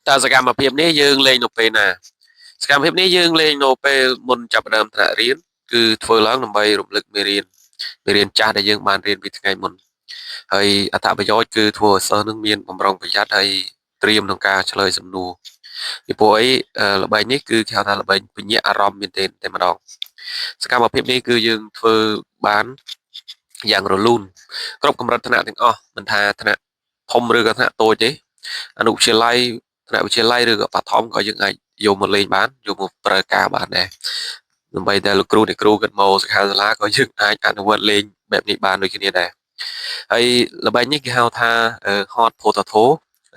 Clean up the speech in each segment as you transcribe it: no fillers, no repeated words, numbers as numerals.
តើសកម្មភាពនេះយើងលេងនៅពេលណាសកម្មភាពនេះយើងលេងនៅពេលមុនចាប់ផ្ដើមថ្នាក់រៀនគឺធ្វើឡើងដើម្បីរំលឹកមេរៀនមេរៀនចាស់ដែលយើងបានរៀនពីថ្ងៃមុនហើយអត្ថប្រយោជន៍គឺធ្វើឲ្យសិស្សនឹងមានបំរុងប្រយ័ត្នហើយត្រៀមក្នុងការឆ្លើយសំណួរពីព្រោះអីល្បែងនេះគឺគេហៅថាល្បែងពញាក់អារម្មណ៍មែនទែនតែម្ដងសកម្មភាពនេះគឺយើងធ្វើបានយ៉ាងរលូនគ្រប់កម្រិតថ្នាក់ទាំងអស់មិនថាថ្នាក់ធំឬក៏ថ្នាក់តូចទេអនុវិទ្យាល័យថ្នាក់វិទ្យាល័យឬក៏បឋមក៏យើងអាចយកមកលេងបានយកមកប្រើការបានដែរដើម្បីតែលោកគ្រូអ្នកគ្រូគាត់មកសិក្ខាសាលាក៏យើងអាចអនុវត្តលេងបែបនេះបានដូចគ្នាដែរហើយល្បែងនេះគេហៅថា hot potato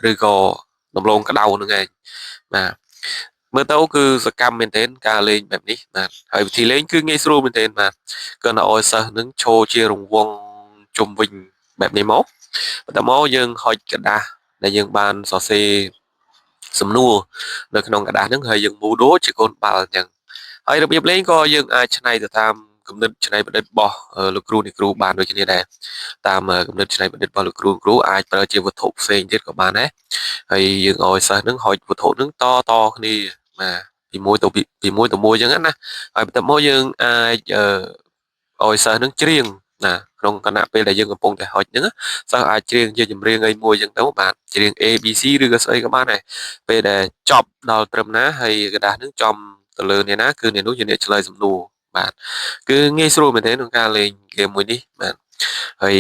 ឬក៏ដំឡូងក្តៅហ្នឹងឯងបាទមើលទៅគឺសកម្មមែនទែនការលេងបែបនេះបាទហើយវិធីលេងគឺងាយស្រួលមែនទែនបាទគឺនៅឲ្យសិស្សនឹងឈរជារង្វង់ជុំវិញបែបនេះមកបន្ទាប់មកយើងហុចក្រដាសដែលយើងបានសរសេរសំណួរនៅក្នុងក្រដាសហ្នឹងហើយយើងមូដូចជាកូនបាល់អញ្ចឹងហើយរបៀបលេងក៏យើងអាចច្នៃទៅតាមគំនិតច្នៃប្រឌិតរបស់លោកគ្រូអ្នកគ្រូបានដូចគ្នាដែរតាមគំនិតច្នៃប្រឌិតរបស់លោកគ្រូគ្រូអាចប្រើជាវត្ថុផ្សេងទៀតក៏បានដែរហើយយើងឲ្យសិស្សហ្នឹងហុចវត្ថុហ្នឹងតតគ្នាបាទពីមួយទៅពីមួយទៅមួយអញ្ចឹងណាហើយបន្ទាប់មកយើងអាចឲ្យសិស្សហ្នឹងច្រៀងណាក្នុងខណៈពេលដែលយើងកំពុងតែហុចហ្នឹងសិស្សអាចច្រៀងជាចម្រៀងអីមួយអញ្ចឹងទៅបាទច្រៀង A B C ឬក៏ស្អីក៏បានដែរពេលដែលចប់ដល់ត្រឹមណាហើយក្រដាសហ្នឹងចំទៅលើអ្នកណាគឺអ្នកនោះជាអ្នកឆ្លើយសំណួរបាទគឺងាយស្រួលមែនទែនក្នុងការលេងហ្គេមមួយនេះបាទហើយ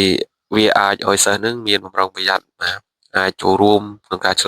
វាអាចឲ្យសិស្សនឹងមានបំរុងប្រយ័ត្នបាទអាចចូលរួមក្នុងការឆ្លើយ